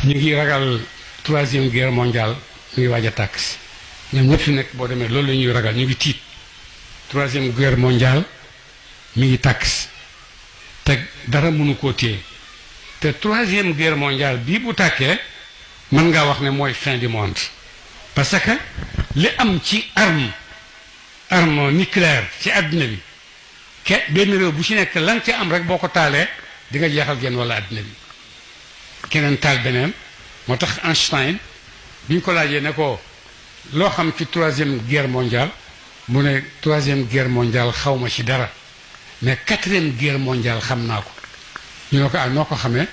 ñu ngi ragal troisième guerre mondiale mu ngi waaj a tàkk si ñoom ñëpp fi nekk boo demee loolu la ñuy ragal ñu ngi tiit troisième guerre mondiale mi ngi tàkk si te dara mënu koo téye te troisième guerre mondiale bii bu tàkkee mën ngaa wax ne mooy fin du monde parce que li am ci arme nucléaire ci àddina bi benn réew bu ci nekk lan ci am rek boo ko taalee di nga jeexal genn wala àddina bi keneen taal beneen moo tax Einstein bi ñu ko laajee ne ko loo xam ci troisième guerre mondiale mu ne troisième guerre mondiale xaw ma ci dara mais quatrième guerre mondiale xam naa ko ñu ne ko noo ko xamee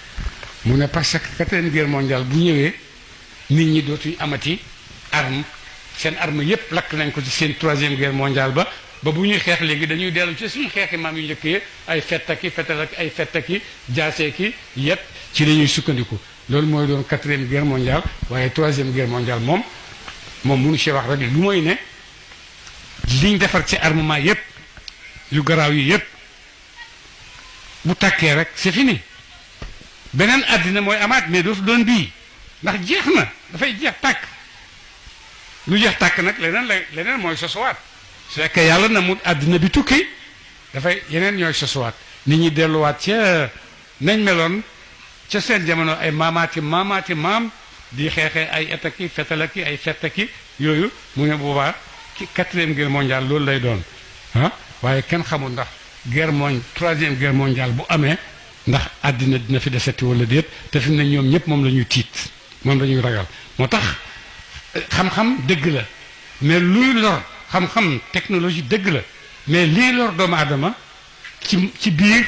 mu ne parce que quatrième guerre mondiale bu ñëwee nit ñi dootuñu amati arme seen arme yépp lakk nañ ko ci seen troisième guerre mondiale ba bu ñuy xeex léegi dañuy dellu ci suñu xeexi maam yu njëkk yi ay fettaki fetal ak ay fettaki jaaseeki yépp ci la ñuy sukkandiku loolu mooy doon quatrième guerre mondiale waaye troisième guerre mondiale moom mënu ci wax rek lu mooy ne liñ defar ci armement yépp yu garaaw yi yépp bu tàkkee rek c'est fini beneen àddina mooy amaat mais dootu doon bii ndax jeex na dafay jeex tàkk lu jeex tàkk nag leneen mooy sosuwaat su fekkee yàlla na mu àddina bi tukki dafay yeneen ñooy sosuwaat nit ñi delluwaat ca nañ meloon ca seen jamono ay maamaati maam di xeexee ay etaki fetalaki ay fettaki yooyu mu ne boobaa ci quatrième guerre mondiale loolu lay doon waaye kenn xamul ndax troisième guerre mondiale bu amee ndax àddina dina fi deseti wala déet te fi mu ne ñoom ñëpp moom la ñuy tiit moom la ñuy ragal moo tax xam-xam dëgg la mais luy lor xam-xam technologie dëgg la mais lii lor doomu aadama ci biir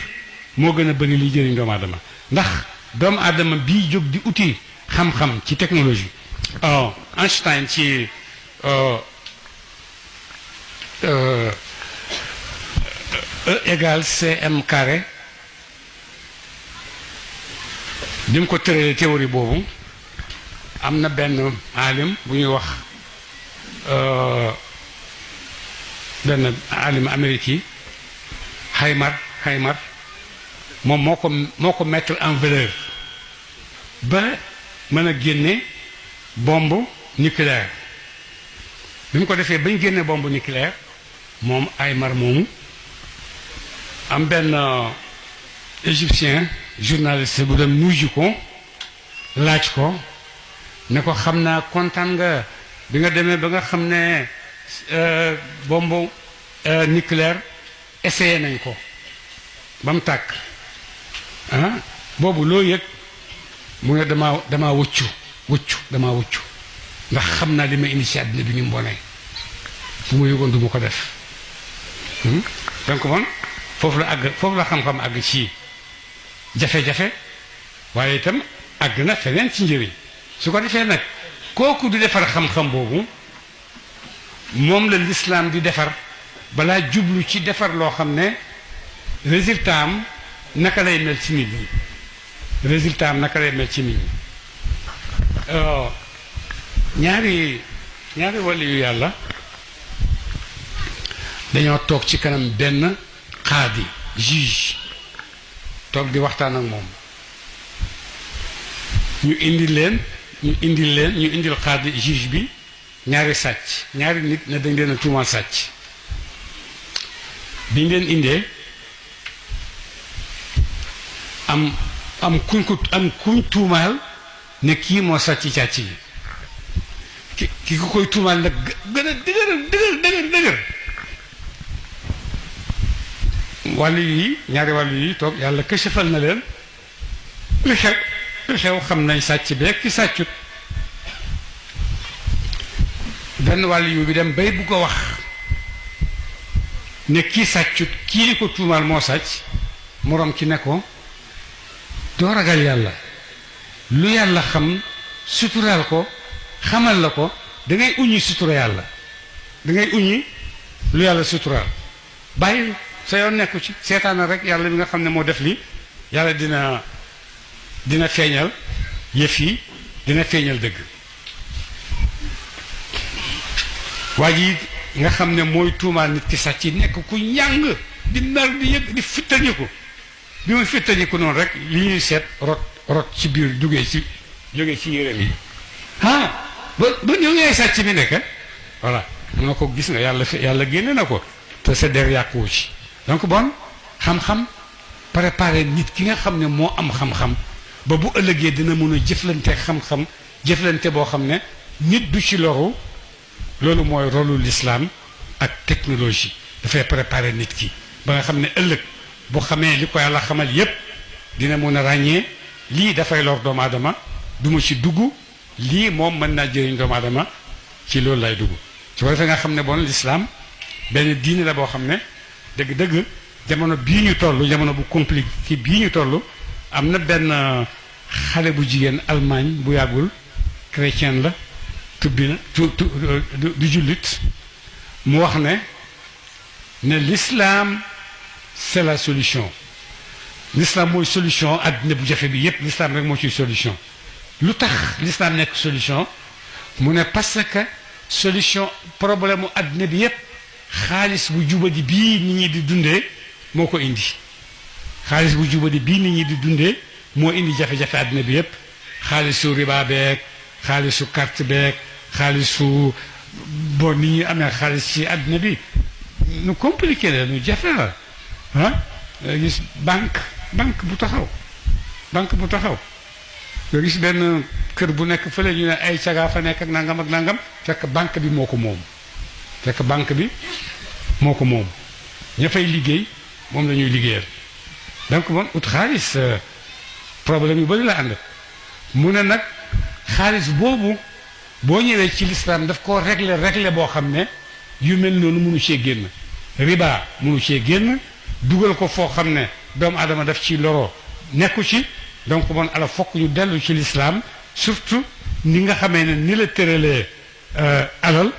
moo gën a bëri liy jëriñ doomu aadama ndax doomu aadama bii jóg di uti xam-xam ci technologie Einstein ci E égale cm carré bi mu ko tëralee théorie boobu am na benn alim bu ñuy wax benn alim Amérique yi Haymar moom moo ko mettre en valeur ba mën a génne bombe nucléaire bi mu ko defee bañ génne bombe nucléaire moom Haymar moomu am benn égyptien journaliste bu dem nuyu ko laaj ko ne ko xam naa kontaan nga bi nga demee ba nga xam ne bombe nucléaire essayé nañ ko ba mu tàkk boobu loo yëg mu ne damaa wuccu ndax xam naa li ma indi ci àddina bi ni mu bonee bu ma yëgoon du ma ko def donc man foofu la xam-xam àgg ci jafe-jafe waaye itam àgg na feneen ci njëriñ su ko defee nag kooku di defar xam-xam boobu moom la lislaam di defar balaa jublu ci defar loo xam ne résultat am naka lay mel ci nit ñi ñaari wàllu yu yàlla dañoo toog ci kanam benn xaadi juge toog di waxtaan ak moom ñu indil xaadi juge bi ñaari nit ne dañ leen a tuumaal sàcc biñ leen indee am kuñ tuumaal ne kii moo sàcc càcc yi ki ko koy tuumaal nag gën a dëgër ñaari wàllu yi toog yàlla kësëfal na leen li xew xam nañ sàcc beeg ki sàccut benn wàllu bi dem bay bu ko wax ne kii sàccut kii li ko tuumaal moo sàcc moroom ki ne ko doo ragal yàlla lu yàlla xam suturaal ko xamal la ko da ngay uññi sutura yàlla da ngay uññi lu yàlla suturaal bàyyi sa yoon nekku ci seetaana rek yàlla bi nga xam ne moo def li yàlla dina feeñal yëf yi dina feeñal dëgg waa ji nga xam ne mooy tuumaal nit ki sàcc nekk ku ñàng di nar di yëg di fittañiku bi muy fittañiku noonu rek li ñuy seet rot ci biir duggee ci jógee ci yéreem yi ba ñëw ngay sàcc bi nekk voilà mun na ko gis nga yàlla génne na ko te sa der yàquwu ci donc bon xam-xam préparé nit ki nga xam ne moo am xam-xam ba bu ëllëgee dina mun a jëflante xam-xam jëflante boo xam ne nit du ci loru loolu mooy rôlu l'islam ak technologie dafay préparer nit ki ba nga xam ne ëllëg bu xamee li ko yàlla xamal yépp dina mun a ràññee lii dafay lor doomu aadama du ma ci dugg lii moom mën naa jëriñ doomu aadama ci loolu lay dugg su ko defee nga xam ne bon l'islam benn diine la boo xam ne dëgg-dëgg jamono bii ñu toll jamono bu compliqué bii ñu toll am na benn xale bu jigéen Allemagne bu yàggul chrétien la tubbi na du jullit mu wax ne l'islam c'est la solution l'islam mooy solution àddina bu jafe bi yépp l'islam rek moo ciy solution lu tax l'islam nekk solution mu ne parce que solution problème mu àddina bi yépp xaalis bu jubadi bii nit ñi di dundee moo ko indi xaalis bu jubadi bii nit ñi di dundee moo indi jafe-jafe àddina bi yépp xaalisu riba beeg xaalisu carte beeg xaalisu bon nit ñi amee xaalis ci àddina bi nu compliqué la nu jafe la gis banque bu taxaw nga gis benn kër bu nekk fële ñu ne ay cagaa fa nekk ak nangam fekk banque bi moo ko moom ña fay liggéey moom la ñuy liggéeyal donc moom ut xaalis problème yu bari la ànd mu ne nag xaalis boobu boo ñëwee ci l'islam daf koo régler boo xam ne yu mel noonu mënu cee génn riba mënu cee génn dugal ko foo xam ne doomu aadama daf ci loroo nekku ci donc bon ala fokk ñu dellu ci l'islam surtout ni nga xamee ne ni la tëralee alal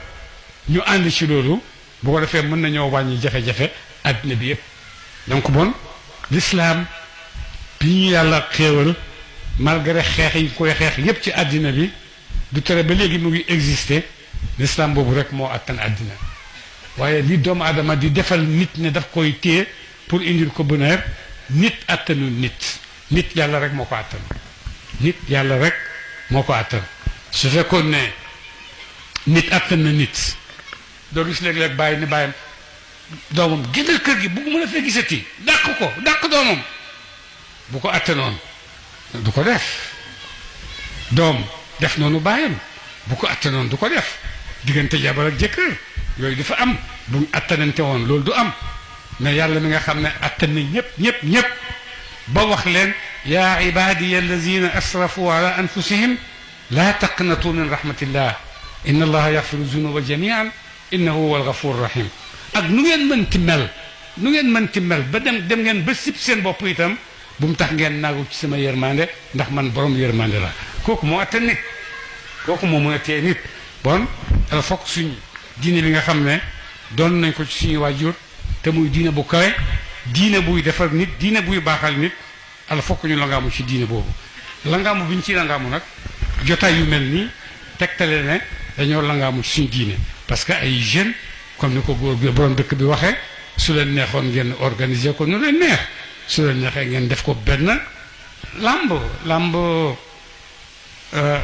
ñu ànd ci loolu bu ko defee mën nañoo wàññi jafe-jafe àddina bi yépp donc bon l'islam bi ñu yàlla xéewal malgré xeex yi koy xeex yépp ci àddina bi du tere ba léegi mu ngi exister l'islam boobu rek moo attan àddina waaye li doomu aadama di defal nit ne daf koy téye pour indil ko bonheur nit attanu nit yàlla rek moo ko attan su fekkoon ne nit attan na nit doo gis léeg-léeg bàyyi ni bàyyam doomam génnal kër gi bugguma la fee gisati dàq doomam bu ko attanoon du ko def doom def noonu bàyyam bu ko attanoon du ko def diggante jabar ak jëkkër yooyu dafa am bu attanante woon loolu du am mais yàlla mi nga xam ne attan na ñëpp ba wax leen yaa ibadiya allazina asrafu ala anfusihim laa taqnatu min rahmatillah inna allaha yaxfiru zunuba jamian innahu huwa alghafur rahim ak nu ngeen mënti mel ba dem ngeen ba sib seen bopp itam bu mu tax ngeen naagu ci sama yërmande ndax man borom yërmande la kooku moo attan nit kooku moo mën a téye nit bon ala fokk suñ diine bi nga xam ne doon nañ ko ci suñu waajur te muy diine bu kawe diine buy defar nit diine buy baaxal nit ala fokk ñu langaamu ci diine boobu langaamu bi ñu ci langaamu nag jotaay yu mel nii tegtale ne dañoo langaamu ci suñu diine parce que ay jeunes comme ni ko góor gi borom dëkk bi waxee su leen neexoon ngeen organiser ko nu leen neex su leen neexee ngeen def ko benn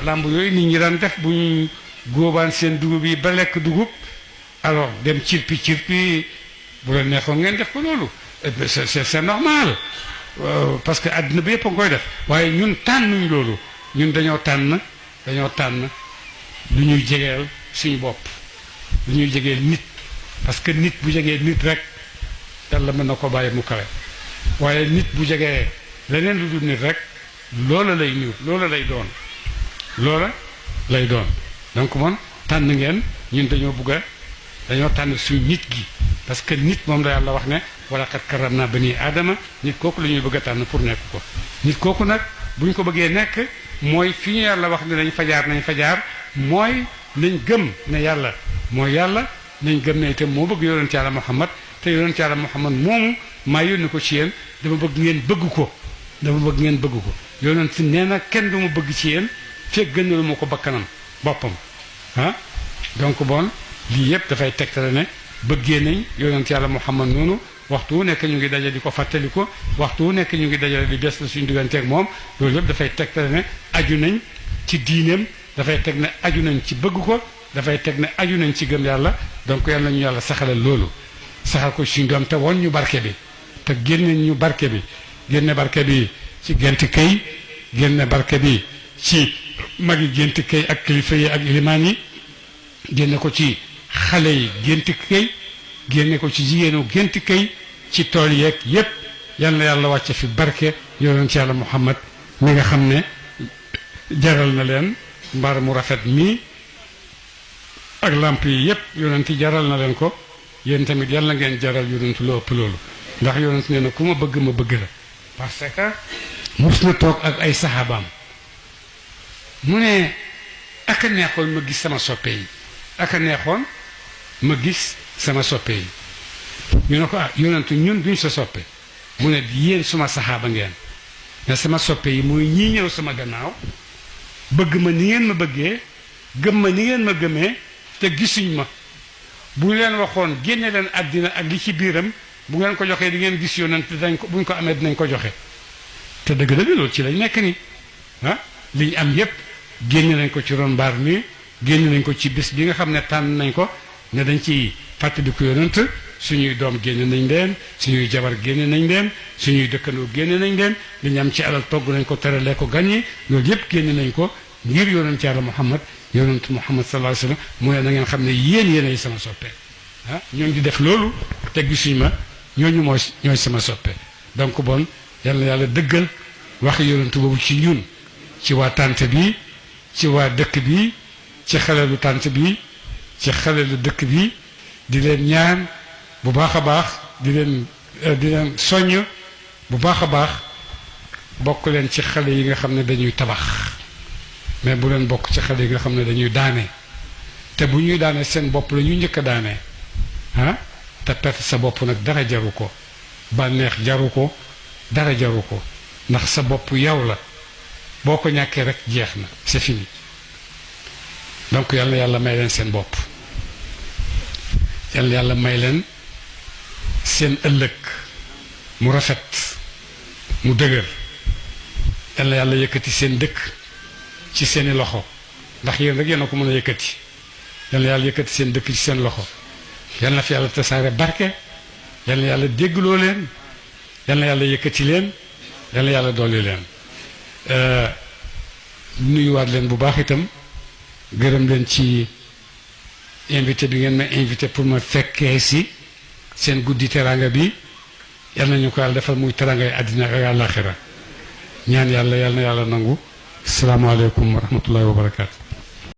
lamb yooyu nit ñi daan def bu ñu góobaan seen dugub yi ba lekk dugub alors dem cirpi bu leen neexoon ngeen def ko loolu c'est normal parce que àddina bi yëpp a ngi koy def waaye ñun tànnuñ loolu ñun dañoo tànn lu ñuy jegeel suñu bopp lu ñuy jegeel nit parce que nit bu jegee nit rek yàlla mën na ko bàyyi mu kawe waaye nit bu jegee leneen lu dul nit rek loola lay niw loola lay doon donc man tànn ngeen ñun dañoo tànn suñu nit gi parce que nit moom la yàlla wax ne wala qad karramna bani aadama nit kooku la ñuy bëgg a tànn pour nekk ko nit kooku nag bu ñu ko bëggee nekk mooy fi ñu yàlla wax ne nañ fajaar mooy nañ gëm ne yàlla mooy yàlla nañ gëm ne itam moo bëgg yonent yàlla Muhammad te yonent yàlla Muhammad moomu maa yónni ko ci yéen dama bëgg ngeen bëgg ko yonent nee na kenn du ma bëgg ci yéen fekk gënalu ma ko bakkanam boppam donc bon lii yëpp dafay tegtale ne bëggee nañ yonent yàlla Muhammad noonu waxtu wu nekk ñu ngi daje di ko fàttaliku waxtu wu nekk ñu ngi dajale di bees la suñu digganteeg moom loolu yëpp dafay tegtal ne aju nañ ci diineem dafay teg ne aju nañ ci bëgg ko dafay teg ne aju nañ ci gëm yàlla donc yàlla nañu yàlla saxalal loolu saxal ko suñu doom te won ñu barke bi te génne ñu barke bi génne barke bi ci gént kay génne barke bi ci magi gént kay ak kilifa yi ak ilimaan yi génne ko ci xale yi gént kay génne ko ci jigéenu gént kay ci tool yeeg yépp yal na yàlla wàcce fi barke yonent ci yàlla Muhammad mi nga xam ne jaral na leen mbaar mu rafet mii ak lamp yi yépp yonent jaral na leen ko yéen tamit yal na ngeen jaral yonent lu ëpp loolu ndax yonent nee na ku ma bëgg ma bëgg la parce que mus na toog ak ay saxaabaam mu ne aka neexoon ma gis sama soppe yi aka neexoon ma gis sama soppe yi ñu ne ko ah yonentu ñun duñ sa soppe mu ne yéen suma saxaaba ngeen ne sama soppe yi mooy ñii ñëw sama gannaaw bëgg ma ni ngeen ma bëggee gëm ma ni ngeen ma gëmee te gisuñ ma bu leen waxoon génne leen àddina ak li ci biiram bu ngeen ko joxee di ngeen gis yonent dañ ko buñ ko amee dinañ ko joxe te dëgg-dëgg loolu ci lañ nekk ni ah li ñu am yépp génne nañ ko ci ron mbaar mi génne nañ ko ci bés bi nga xam ne tànn nañ ko ne dañ ci fàttaliku yonent suñuy doom génne nañ leen suñuy jabar génne nañ leen suñuy dëkkandoo génne nañ leen li ñu am ci alal togg nañ ko teralee ko gan yi loolu yépp génne nañ ko ngir yonent yàlla Muhammad yonent Muhammad sallallahu alayhi wa sallam mooy na ngeen xam ne yéenay sama soppe ah ñooñu di def loolu te gisuñ ma ñooñu ñooy sama soppe donc bon yal na yàlla dëggal wax yonent boobu ci ñun ci waa tànt bi ci waa dëkk bi ci xalelu tànt bi ci xalelu dëkk bi di leen ñaan bu baax a baax di leen soññ bu baax a baax bokk leen ci xale yi nga xam ne dañuy tabax mais bu leen bokk ci xale yi nga xam ne dañuy daane te bu ñuy daane seen bopp la ñuy njëkk a daane ah te perte sa bopp nag dara jaru ko bànneex jaru ko dara jaru ko ndax sa bopp yow la boo ko ñàkkee rek jeex na c'est fini donc yal na yàlla may leen seen bopp yal na yàlla may leen seen ëllëg mu rafet mu dëgër yal na yàlla yëkkati seen dëkk ci seeni loxo ndax yéen rek yéen a ko mën a yëkkati yal na yàlla yëkkati seen dëkk ci seen loxo yal na fi yàlla tasaare barke yal na yàlla déggloo leen yal na yàlla yëkkati leen yal na yàlla dolli leen nuyuwaat leen bu baax itam gërëm leen ci invité bi ngeen ma invité pour ma fekkee si seen guddi teranga bi yal nañu ko yàlla defal muy teranga yi àddina ak àllaaxira ñaan yàlla yal na yàlla nangu salaamaaleykum wa rahmatullahi wa barakaatu.